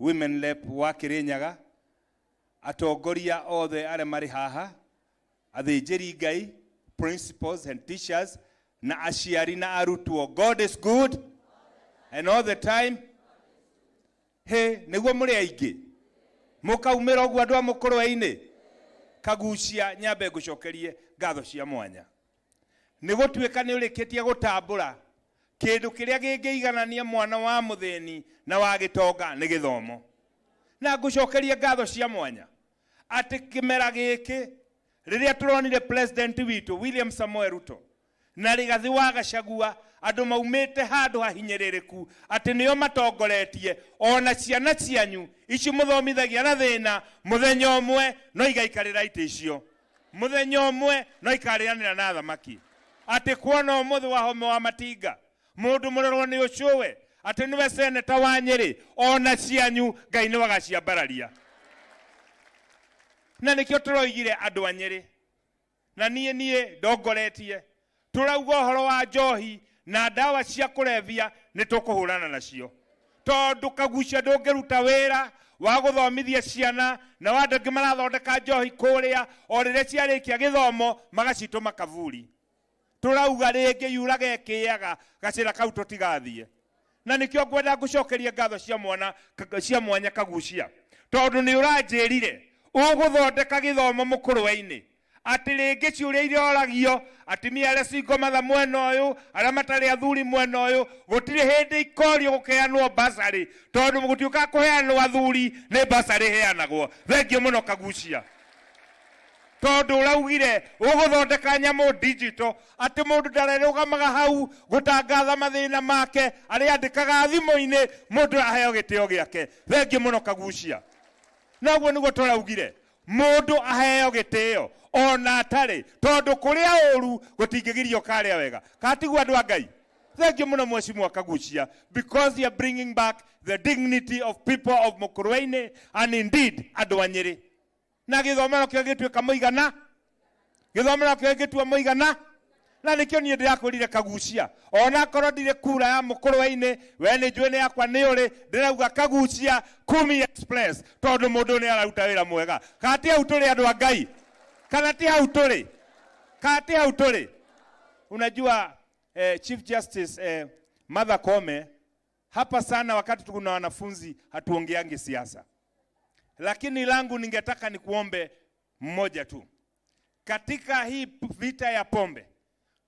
Women Rep wa Kirinyaga, atongoria othe arĩa marĩ haha, athĩnjĩri Ngai, principals and teachers, na aciari na arutwo. God is good and all the time. He nĩguo mũrĩ aingĩ mũkaumĩra ũguo andũ a Mũkũrwe-inĩ. Kagucia, nyambe ngũcokerie ngatho cia mwanya nĩ gũtuĩka nĩ ũrĩkĩtie gũtambũra kĩndũ kĩrĩa kĩngĩiganania mwana wa mũthĩni na wa gĩtonga nĩ gĩthomo. Na ngũcokerie ngatho cia mwanya atĩ kĩmera gĩkĩ rĩrĩa tũronire president witũ William Samoei Ruto na Rigathi wa Gachagua, andũ maumĩte handũ hahinyĩrĩrĩku, atĩ nĩo matongoretie, ona ciana cianyu ici mũthomithagia na thĩna, mũthenya ũmwe no igaikarĩra itĩ icio, mũthenya ũmwe no ikarĩanĩra na thamaki. Atĩ kuona ũmũthĩ Wahome wa Matinga, mũndũ mũrerwo nĩ ũcũwe, atĩ nĩwe seneta wa Nyĩrĩ, ona cianyu Ngai nĩ wagaciambararia. Na nĩkĩo tũroigire andũ a Nyĩrĩ, na niĩ ndongoretie, tũrauga ũhoro wa njohi na ndawa cia kũrebia nĩ tũkũhũrana nacio, tondũ Kagucia ndũngĩruta wĩra wa gũthomithia ciana na wa andũ angĩ marathondeka njohi kũrĩa, o rĩrĩa ciarĩkia gĩthomo magacitũma kaburi. Tũrauga rĩngĩ yuraga ĩkĩaga gacĩra kau tũtigathiĩ. Na nĩkĩo ngwenda ngũcokeria ngatho cia mwana cia mwanya, Kagucia, tondũ nĩ ũranjĩrire ũgũthondeka gĩthomo Mũkũrwe-inĩ, atĩ rĩngĩ ciũria iria oragio atumia arĩa single mother mwena ũyũ, arĩa matarĩ athuri mwena ũyũ, gũtirĩ hĩndĩ ikorio gũkeanwo basarĩ, tondũ gũtiũkaga kũheanwo athuri, nĩ basarĩ heanagwo. Thengiũ mũno, Kagucia, tondũ ũraugire ũgũthondeka nyamũ digital, atĩ mũndũ ndarerũgamaga hau gũtangatha mathĩna make, arĩa andĩkaga thimũ-inĩ, mũndũ aheo gĩtĩo gĩake. Thengiũ mũno, Kagucia. Noguo nĩguo tũraugire mũndũ aheo gĩtĩo ona atarĩ, tondũ kũrĩa ũru gũtingĩgirio karĩa wega katiguo. Andũ a Ngai, thengiũ mũno, Mheshimiwa Kagucia, because you are bringing back the dignity of people of Mukurweini and indeed andũ a Nyĩrĩ. Na gĩthomo nakĩo gĩtuĩka mũigana, gĩthomo nakĩo gĩtua mũigana. Na nĩkĩo niĩ ndĩrakwĩrire, Kagucia, ona korwo ndirĩ kura ya Mũkũrwe-inĩ, we nĩ njũĩ nĩ yakwa nĩ ũrĩ. Ndĩrauga Kagucia Kumi Express, tondũ mũndũ nĩ araruta wĩra mwega. Kana ti hau tũrĩ, andũ a Ngai? Kana ti hau tũrĩ? Kana ti hau tũrĩ? Unajua, Chief Justice Martha Koome, hapa sana wakati kuna wanafunzi hatuongeangi siasa, lakini langu ningetaka nikuombe mmoja tu. Katika hii vita ya pombe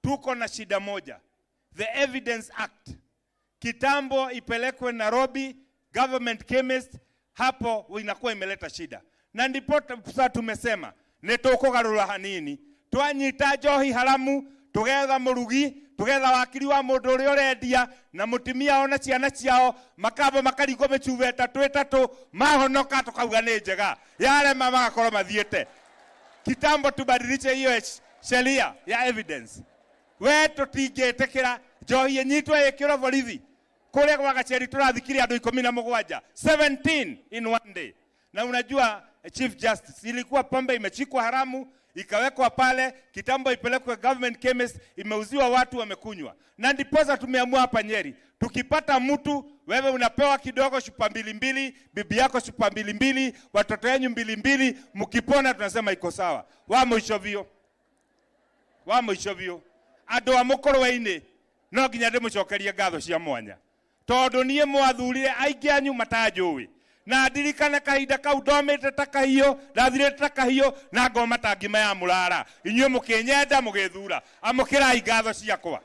tuko na shida moja, the Evidence Act. Kitambo ipelekwe Nairobi Government Chemist, hapo inakuwa imeleta shida, na ndipo sasa tumesema nĩ tũkũgarũra hanini. Twanyita njohi haramu, tugetha mũrugi, tugetha wakiri wa mũndũ ũrĩa ũrendia na mũtumia ona ciana ciao, makamba makaringwo mĩcuba ĩtatũ ĩtatũ, mahonoka tukauga nĩ njega, yarema magakorwo mathiĩte. Kitambo tubadilishe hiyo sheria ya evidence. We tũtingĩtĩkĩra njohi ĩnyitwo ĩkĩrwo borithi. Kũrĩa gwa Gacheri tũrathikire andũ 17, 17 in one day. Na unajua, Chief Justice, ilikuwa pombe imechikwa haramu ikawekwa pale, kitambo ipelekwe Government Chemist, imeuziwa watu wamekunywa. Na ndiposa tumeamua hapa Nyeri, tukipata mtu, wewe unapewa kidogo, chupa mbili mbili, bibi yako chupa mbili mbili, watoto wenyu mbili mbili, mkipona tunasema iko sawa. Wa mũico biũ, wa mũico biũ, andũ a Mũkũrwe-inĩ, no nginya ndĩmũcokerie ngatho cia mwanya, tondũ niĩ mwathurire aingĩ anyu matanjũĩ, na ndirikane kahinda kau ndomĩte ta kahiũ, ndathirĩte ta kahiũ na ngoma ta ngima ya mũrara. Inyuĩ mũkĩnyenda, mũgĩthura. Amũkĩrai ngatho ciakwa.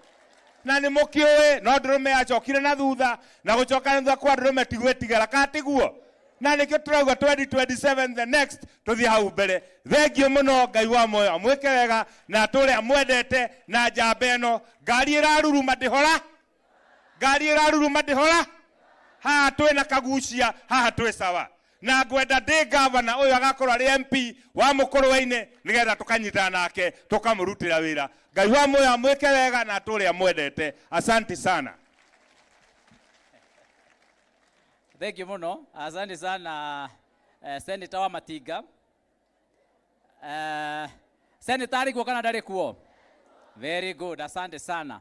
Na nĩ mũkĩũĩ no ndũrũme yacokire na thutha, na gũcoka na thutha kwa ndũrũme ti gwĩtigĩra katiguo. Na nĩkĩo tũrauga 2027 the next tũthiĩ hau mbere. Thengiũ mũno. Ngai wa muoyo amwĩke wega na atũre amwendete. Na njamba ĩno, ngari ĩraruruma ndĩhora, ngari ĩraruruma ndĩhora. Haha twĩna Kagucia, haha twĩ sawa. Na ngwenda ndĩ gavana ũyũ agakorwo arĩ MP wa Mũkũrwe-inĩ, nĩgetha tũkanyitana nake tũkamũrutĩra wĩra. Ngai wa muoyo amwĩke wega na atũre amwendete. Asante sana. Thank you muno. Asante sana, Senator wa Matinga. Senator arĩ kuo kana ndarĩ kuo? Very good, asante sana.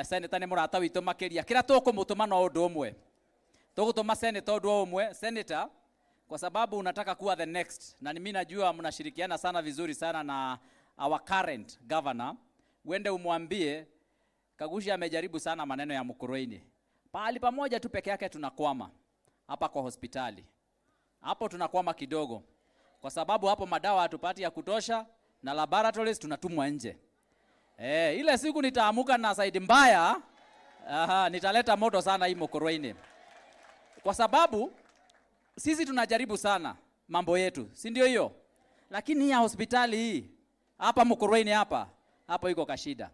Senator nĩ mũrata witũ makĩria. Kĩrĩa tũkũmũtũma no ũndũ ũmwe. Tugutuma senator undu umwe, senator, kwa sababu unataka kuwa the next, na mimi najua mnashirikiana sana vizuri sana na our current governor. Uende umwambie Kaguchia amejaribu sana maneno ya Mukurweini. Pahali pamoja tu peke yake tunakwama hapa kwa hospitali. Hapo tunakwama kidogo, kwa sababu hapo madawa hatupati ya kutosha na laboratories tunatumwa nje. Ile siku nitaamuka na side mbaya, aha, nitaleta moto sana hii Mukurweini. Kwa sababu sisi tunajaribu sana mambo yetu, si ndio hiyo? Lakini hii ya hospitali hii hapa Mukurweini hapa, hapo iko kashida.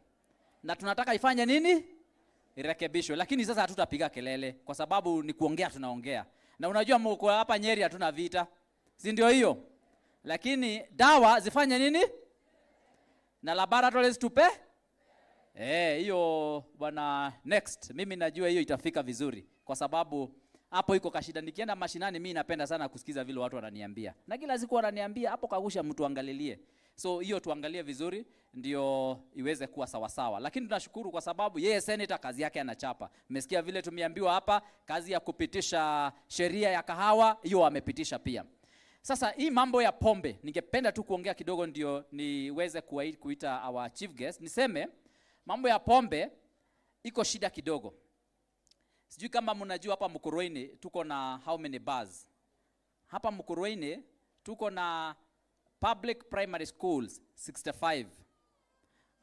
Na tunataka ifanye nini? Irekebishwe. Lakini sasa hatutapiga kelele kwa sababu ni kuongea tunaongea. Na unajua mko hapa Nyeri hatuna vita. Si ndio hiyo? Lakini dawa zifanye nini? Na laboratories tupe? Hiyo bwana next. Mimi najua hiyo itafika vizuri kwa sababu hapo iko kashida. Nikienda mashinani mimi napenda sana kusikiza vile watu wananiambia. Na kila siku wananiambia hapo Kaguchia mtu angalilie. So hiyo tuangalie vizuri ndio iweze kuwa sawa sawa. Lakini tunashukuru kwa sababu yeye senator kazi yake anachapa. Mmesikia vile tumeambiwa hapa kazi ya kupitisha sheria ya kahawa hiyo amepitisha pia. Sasa hii mambo ya pombe ningependa tu kuongea kidogo ndio niweze kuita our chief guest. Niseme mambo ya pombe iko shida kidogo. Sijui kama mnajua hapa Mukurweini tuko na how many bars? Hapa Mukurweini tuko na public primary schools 65.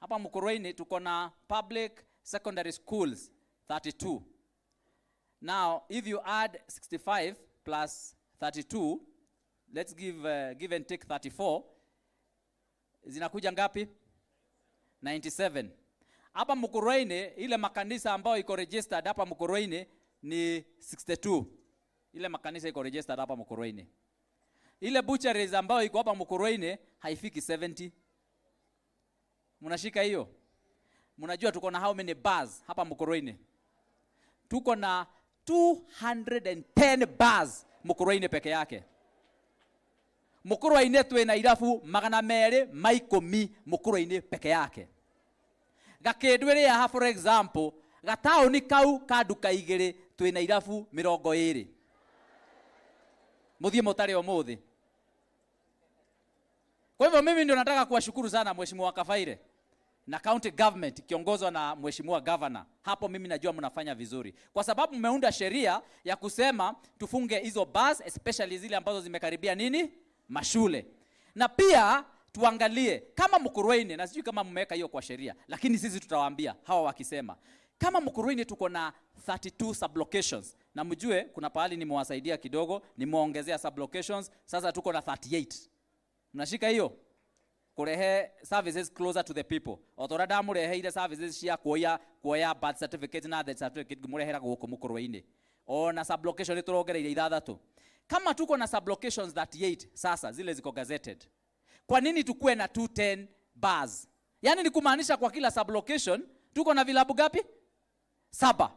Hapa Mukurweini tuko na public secondary schools 32. Now, if you add 65 plus 32, let's give and take 34, zinakuja ngapi? 97. Hapa Mukurweini ile makanisa ambayo iko registered hapa Mukurweini ni 62. Ile makanisa iko registered hapa Mukurweini. Ile butcheries ambayo iko hapa Mukurweini haifiki 70. Mnashika hiyo? Mnajua tuko na how many bars hapa Mukurweini? Tuko na 210 bars Mukurweini peke yake. Mukurweini twina irabu magana merĩ ma ikũmi Mukurweini peke yake. Gakĩndũ ĩrĩa haha for example, gataũni kau ka nduka igĩrĩ twĩna irabu mĩrongo ĩrĩ. Mũthiĩ mũtare ũmũthĩ. Kwa hivyo mimi ndio nataka kuwashukuru sana Mheshimiwa Kafaire na county government ikiongozwa na Mheshimiwa Governor. Hapo mimi najua mnafanya vizuri kwa sababu mmeunda sheria ya kusema tufunge hizo bars, especially zile ambazo zimekaribia nini? Mashule. Na pia tuangalie kama Mukurweini, na sijui kama mmeweka hiyo kwa sheria, lakini sisi tutawaambia hawa wakisema kama Mukurweini tuko na 32 sublocations, na mjue kuna pahali nimewasaidia kidogo, nimeongezea sublocations, sasa tuko na 38. Mnashika hiyo? Kurehe services closer to the people. Otora ndamureheire services cia kuoya birth certificate na death certificate ngimurehera guku Mukurweini. Ona sublocation ni turongereire ithathatu. Kama tuko na sublocations 38 sasa zile ziko gazetted. Kwa nini tukue na 210 bars? Yaani ni kumaanisha kwa kila sublocation tuko na vilabu gapi? 7.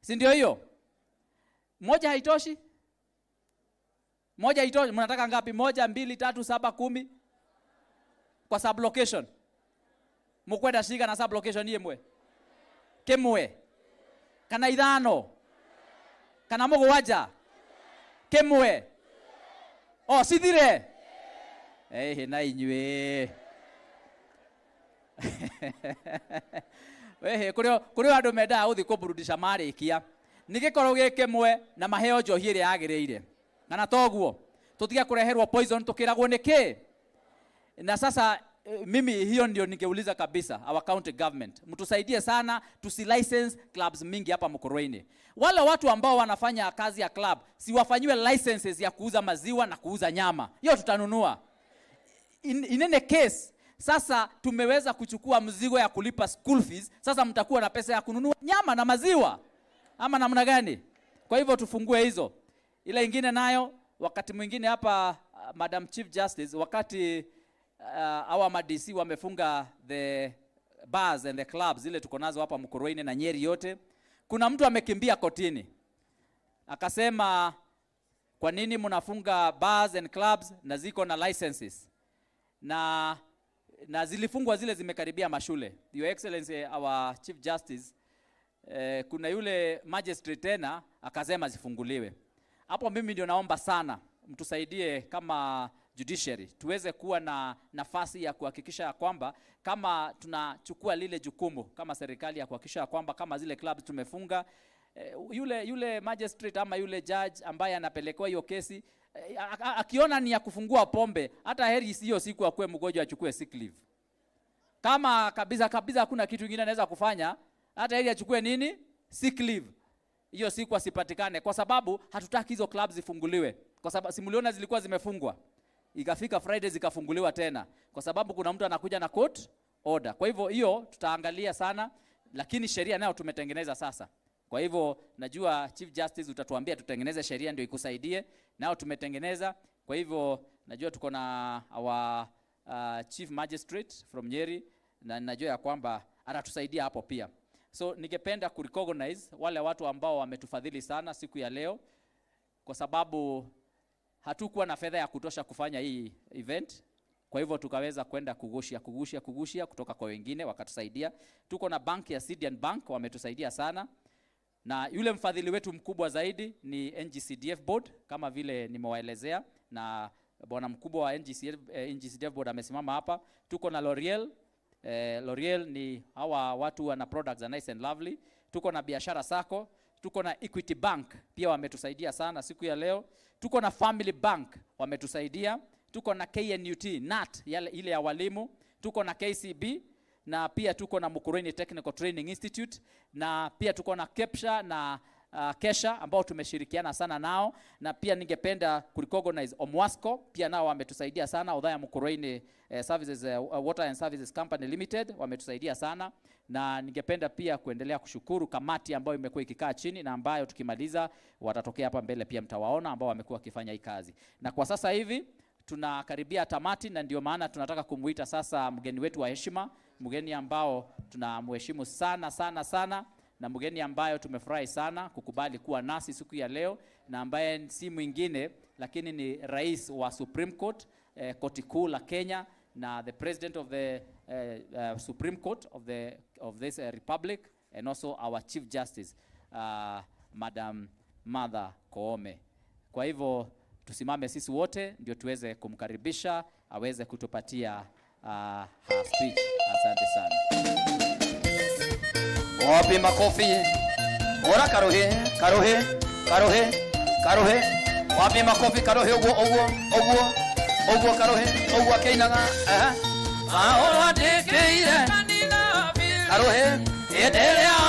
Si ndio hiyo? Moja haitoshi? Moja haitoshi. Mnataka ngapi? 1, 2, 3, 7, 10 kwa sublocation. Mukwenda shika na sublocation imwe. Kimwe. Kana ithano. Kana mugwanja. Kimwe. Oh, sithire. Eh, na inywe. Wehe, kuri andu mendaga guthi kuburudisha marikia. Ni gikorwo gi kimwe na maheo njohi ĩrĩa yagĩrĩire. Kana toguo? Tutige kureherwo poison tukiragwo nĩ kĩ? Na sasa mimi hiyo ndio ningeuliza kabisa our county government. Mtusaidie sana tusi license clubs mingi hapa Mukurweini. Wale watu ambao wanafanya kazi ya club si wafanyiwe licenses ya kuuza maziwa na kuuza nyama. Hiyo tutanunua. In any case, sasa tumeweza kuchukua mzigo ya kulipa school fees. Sasa mtakuwa na pesa ya kununua nyama na maziwa. Ama namna gani? Kwa hivyo tufungue hizo. Ile ingine nayo wakati mwingine hapa, Madam Chief Justice, wakati our ma-DC wamefunga the bars and the clubs zile tuko nazo hapa Mukurweini na Nyeri yote, kuna mtu amekimbia kotini akasema kwa nini mnafunga bars and clubs na ziko na licenses na zilifungwa zile zimekaribia mashule. Your Excellency our Chief Justice, kuna yule magistrate tena akasema zifunguliwe. Hapo mimi ndio naomba sana mtusaidie kama judiciary tuweze kuwa na nafasi ya kuhakikisha ya kwamba kama tunachukua lile jukumu kama serikali ya kuhakikisha ya kwamba kama zile clubs tumefunga, yule magistrate ama yule judge ambaye anapelekewa hiyo kesi, akiona ni ya kufungua pombe, hata heri hiyo siku akuwe mgonjwa, achukue sick leave. Kama kabisa kabisa hakuna kitu kingine anaweza kufanya, hata heri achukue nini, sick leave hiyo siku asipatikane, kwa sababu hatutaki hizo clubs zifunguliwe, kwa sababu si muliona zilikuwa zimefungwa, ikafika Friday zikafunguliwa tena, kwa sababu kuna mtu anakuja na court order. Kwa hivyo hiyo tutaangalia sana, lakini sheria nayo tumetengeneza sasa. Kwa hivyo najua Chief Justice utatuambia tutengeneze sheria ndio ikusaidie, nao tumetengeneza. Kwa hivyo najua tuko na our Chief Magistrate from Nyeri na najua ya kwamba atatusaidia hapo pia. So ningependa kurecognize wale watu ambao wametufadhili sana siku ya leo, kwa sababu hatukuwa na fedha ya kutosha kufanya hii event. Kwa hivyo tukaweza kwenda kugushia kugushia kugushia kutoka kwa wengine wakatusaidia. Tuko na bank ya Sidian Bank, wametusaidia sana, na yule mfadhili wetu mkubwa zaidi ni NGCDF Board kama vile nimewaelezea, na bwana mkubwa wa NGCDF Board amesimama hapa. Tuko na L'Oreal. L'Oreal ni hawa watu wana products za Nice and Lovely. Tuko na Biashara Sacco, tuko na Equity Bank pia wametusaidia sana siku ya leo. Tuko na Family Bank wametusaidia. Tuko na KNUT NAT yale, ile ya walimu. Tuko na KCB na pia tuko na Mukurweini Technical Training Institute na pia tuko na KEPSHA na Kesha ambao tumeshirikiana sana nao, na pia ningependa kurecognize Omwasco pia nao wametusaidia sana. Othaya Mukurweini Services, Water and Services Company Limited wametusaidia sana, na ningependa pia kuendelea kushukuru kamati ambayo imekuwa ikikaa chini na ambayo tukimaliza watatokea hapa mbele pia mtawaona ambao wamekuwa wakifanya hii kazi. Na kwa sasa hivi tunakaribia tamati, na ndio maana tunataka kumuita sasa mgeni wetu wa heshima, mgeni ambao tunamheshimu sana sana sana, na mgeni ambayo tumefurahi sana kukubali kuwa nasi siku ya leo, na ambaye si mwingine lakini ni rais wa Supreme Court, koti kuu la Kenya, na the president of the Supreme Court of this republic and also our Chief Justice, Madam Martha Koome. Kwa hivyo tusimame sisi wote ndio tuweze kumkaribisha aweze kutupatia her speech. Asante sana. Wapi makofi? Ora karohe, karohe, karohe, karohe. Wapi makofi karohe uguo uguo uguo uguo karohe uguo akĩinaga. Aha. Paũlũ andĩkĩire karohe hĩndĩ ĩrĩa